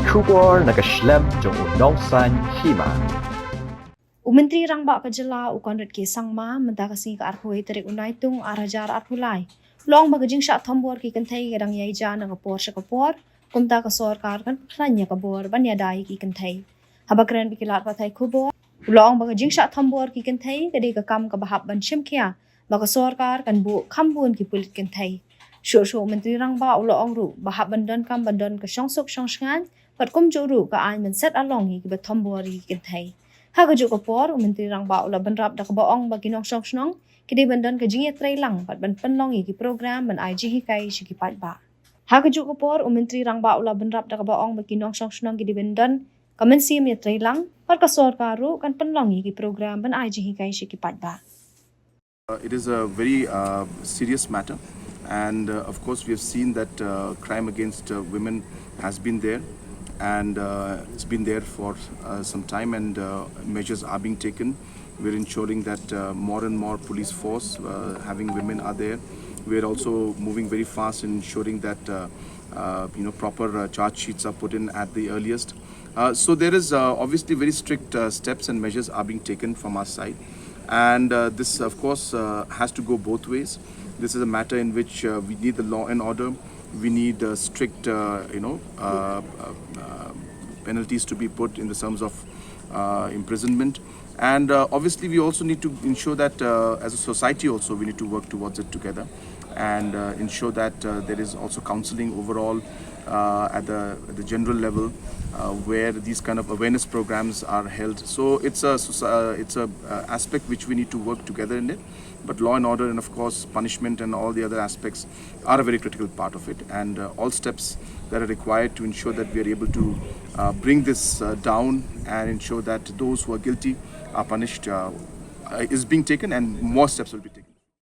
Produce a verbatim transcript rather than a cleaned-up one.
Khubor na ka shlem jong u nongsan hima. U Myntri Rangbah ka jylla u Conrad K Sangma mynta ka sngi ka arphew tarik u Naitung ar hajar arphew lai u la ong ba ka jingshah thombor ki kynthei ka dang ïai jia na ka por sha ka por, kumta ka sorkar kan pynkhlaiñ ïa ka bor ban ïada ïa ki kynthei. Haba kren bad ki lad pathai khubor u la ong ba ka jingshah thombor ki kynthei ka dei ka kam kaba hap ban shim khia ba ka sorkar kan buh kham bun ki pulit kynthei. Shuh shuh u Myntri Rangbah u la ong ruh ba hap ban donkam ban don ka shongsuk shongshngaiñ bad kumjuh ruh ka aiñ ban set along ïa kiba thombor ïa ki kynthei. Ha kajuh ka por u Myntri Rangbah u la bynrap da kaba ong ba ki nongshong shnong ki dei ban don ka jingïatreilang bad ban pynlong ïa ki program ban ai jinghikai sha ki paidbah. Ha kajuh ka por u Myntri Rangbah u la bynrap da kaba ong ba ki nongshong shnong ki dei ban don ka mynsiem ïatreilang bad ka sorkar ruh kan pynlong ïa ki program ban ai jinghikai sha ki paidbah. Uh, it is a very uh, serious matter, and uh, of course, we have seen that uh, crime against uh, women has been there, and uh, it's been there for uh, some time, and uh, measures are being taken. We're ensuring that uh, more and more police force uh, having women are there. We're also moving very fast in ensuring that uh, uh, you know, proper uh, charge sheets are put in at the earliest. Uh, so there is uh, obviously very strict uh, steps and measures are being taken from our side, and uh, this, of course, uh, has to go both ways. This is a matter in which uh, we need the law and order. We need uh, strict, uh, you know, uh, uh, uh, penalties to be put in the terms of uh, imprisonment. And uh, obviously, we also need to ensure that uh, as a society, also, we need to work towards it together and uh, ensure that uh, there is also counseling overall uh, at the at the general level, uh, where these kind of awareness programs are held. So it's a soci- uh, it's a uh, aspect which we need to work together in it. But law and order, and of course punishment and all the other aspects, are a very critical part of it. And uh, all steps that are required to ensure that we are able to uh, bring this uh, down and ensure that those who are guilty are punished uh, uh, is being taken, and more steps will be taken.